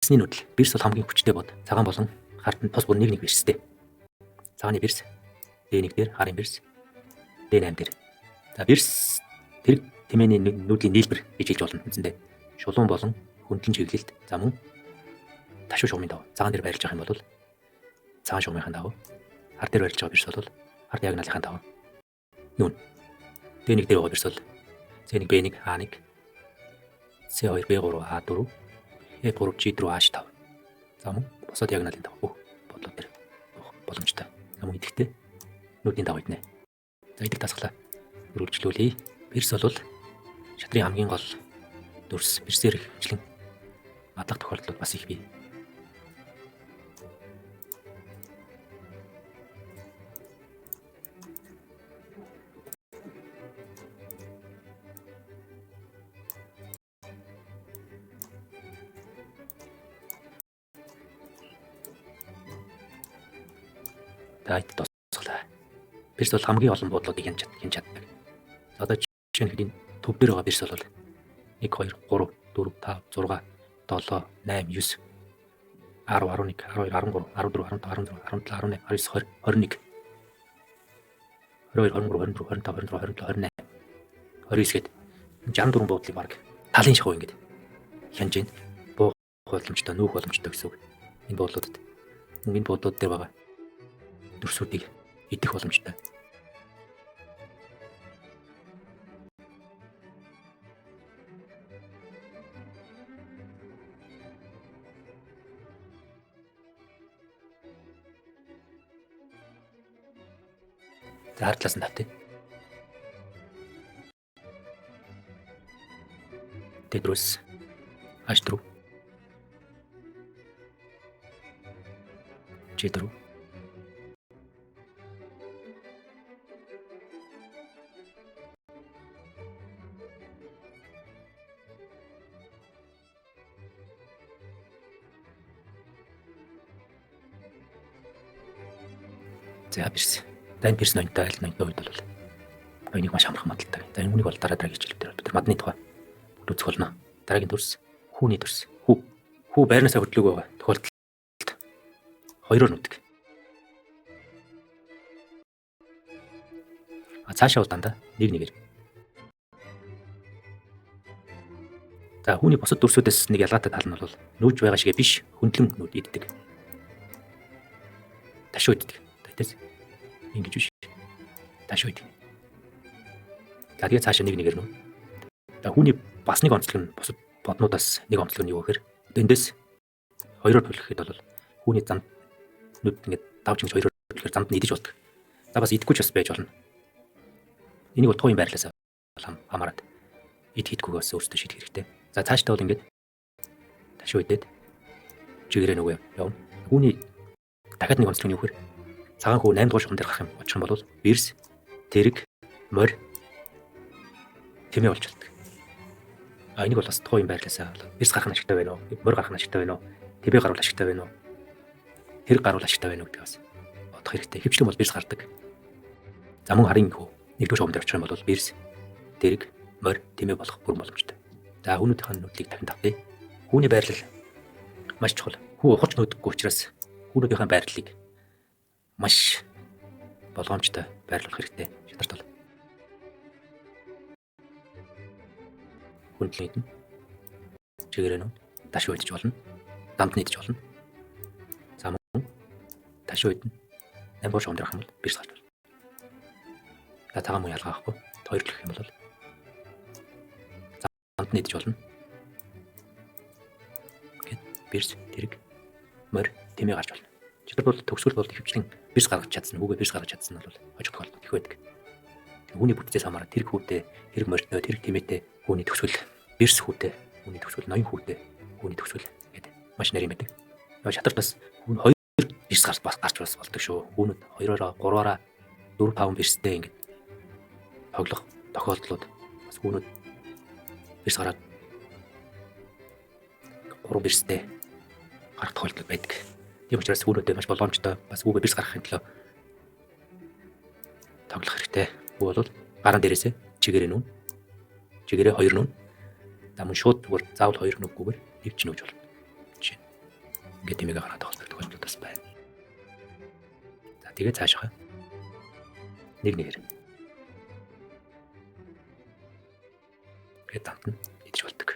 Бирсний нүүдэл. Бирс бол хамгийн хүчтэй бод. Цагаан болон харт нь тус бүр нэг нэг бирстэй. Цагааны бирс D1 дээр, харын бирс D8 дээр. За бирс тэрэг тэмээний нүүдлийн нийлбэр гэж хэлж болно. Үндсэндээ шулуун болон хөндлөн чиглэлд за мөн ташуу шугамын дагуу цагаан дээр байрлаж байгаа юм бол цагаан шугамынхаа дагуу, хар дээр байрлаж байгаа бирс бол хар диагоналынхаа дагуу нүүн. D1 дээр байгаа бирс бол C1 B1 A1 C2 B3 A4 E3 G4 H5. За мөн бусад диагоналын дагуу бүх бодлууд дээр явах боломжтой. За мөн идэхтэй нүдний дагуу иднэ. За идэх дасгалаа үргэлжлүүлье. Бирс бол шатрын хамгийн гол дүрс. Бирсээр хвчлэн мадлах тохиолдлууд бас их бий. За идэх дасгалаа. Бирс бол хамгийн олон буудлуудыг хянж чаддаг. За одоо жишээ нь энэ төв дээр байгаа бирс бол 1 2 3 4 5 6 7 8 9 10 11 12 13 14 15 16 17 18 19 20 21 22 23 24 25 26 27 28 29 гээд 64 буудлыг баг талын шахуу ингээд хянж байна. Буух боломжтой, нүүх боломжтой гэсэн үг. Энэ буудлуудад мөн энэ буудлууд дээр байгаа дүрсүүдийг идэх боломжтой. За хар талаас нь тавьтыг. Д4-өөс H4 G4 За бирс. За энэ бирс ноёнтой аль ноёнтой үед бол ноёныг маш амархан мадалдаг. За энэ үнийг бол дараа дараагийн хичээлүүд дээр бид нар мадны тухай бүгд үзэх болно. Дараагийн дүрс хүүний дүрс. Хүү. Хүү байрнаасаа хөдлөөгүй байгаа тохиолдолд хоёроор нүдэг. А цаашаа бол дандаа нэг нэгээр. За хүүний бусад дүрсүүдээс нэг ялгаатай тал нь бол нүүж байгаа шигээ биш хөндлөн нүд иддэг. Ташуу иддэг. Тэтэс ингэж биш. Ташуу иддэг. За тэгээ цаашаа нэг нэгээр нүү. За хүүний бас нэг онцлог нь бусад боднуудаас нэг онцлог нь юу гэхээр эндээс хоёроор түлхэхэд бол хүүний зам нүд ингээд давж ингэж хоёроор түлхэхээр замд нь идэж болдог. За бас идэхгүй ч бас байж болно. Энийг бол тухайн байрлалаас хамаарат идэх идэхгүйг бас өөрсдөө шийдэх хэрэгтэй. За цаашдаа бол ингээд ташуу идээд чигээрээ нөгөө явна. Хүүний дахиад нэг онцлог нь юу гэхээр цагаан хүү 8 дугаар шугам дээр гарах юм очих юм бол бирс, тэрэг, морь, тэмээ болж болдог. А энийг бол бас тухайн байрлалаасаа бирс гарах нь ашигтай байна уу? Морь гарах нь ашигтай байна уу? Тэбэ гарвал ашигтай байна уу? Тэрэг гарвал ашигтай байна уу гэдэг бас бодох хэрэгтэй. Хөвчлэн бол бирс гардаг. За мөн харын хүү 1-р шугам дээр очих юм бол бирс, тэрэг, морь, тэмээ болох бүрэн боломжтой. За хүүнүүдийн нүдлийг дахин давтъя. Хүүний байрлал маш чухал. Хүү ухарч нүүдэггүй учраас хүүнүүдийн байрлалыг маш болгоомжтой байрлуулах хэрэгтэй. Шатарт бол хөндлөн идэнэ. Чигээрээ нүү ташуу идэж болно. Дамд нь идэж болно. За мөн ташуу идэнэ. 8 дугаар шугам дээр авах юм бол бирс гарч болно. За цагаан мөн ялгаа авахгүй. Хоёр төлөх юм бол замд нь идэж болно. Гэт бирс, тэрэг, морь, тэмээ гарч болно. Шатар бол төгсгөл бол ихэвчлэн бирс гаргаж чадсан, хүүгээ бирс гаргаж чадсан нь бол хожих тохиолдол их байдаг. Хүүний бүтцээс хамаарат тэрэг хүүтэй, тэрэг морьтой, тэрэг тэмээтэй хүүний төгсгөл, бирс хүүтэй, хүүний төгсгөл, ноён хүүтэй, хүүний төгсгөл гэдэг маш нарийн байдаг. Шатарт бас хүн хоёр бирс гарч бас гарч бас болдог шүү. Хүүнүүд хоёроороо, гурваараа, 4 5 бирстэй ингээд тоглох тохиолдлууд бас хүүнүүд бирс гараад 3 бирстэй гарах тохиолдол байдаг. Тийм учраас хүүнүүдээ маш болгоомжтой бас хүүгээ бирс гаргахын төлөө тоглох хэрэгтэй. Хүү бол гаран дээрээсээ чигээрээ нүүн. Чигээрээ хоёр нүүн. За мөн шууд зүгээр заавал хоёр нүггүйгээр нэг ч нүүж болно. Жишээ. Ингээд тэмээгээ гаргаад холбох тохиолдол бас байна. За тэгээ цаашаа нэг нэгээр ингээд дамт нь идэж болдог.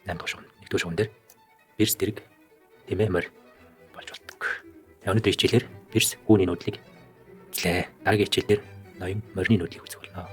Наймдугаар шугам, нэгдүгээр шугам дээр бэрс дэрэг тэмээ морь болж болдог. Өнөөдөр хичээлээр бэрс хүүний нүүдлийг үзлээ. Дараагийн хичээл дээр ноён морины нүүдлийг үзэх болно.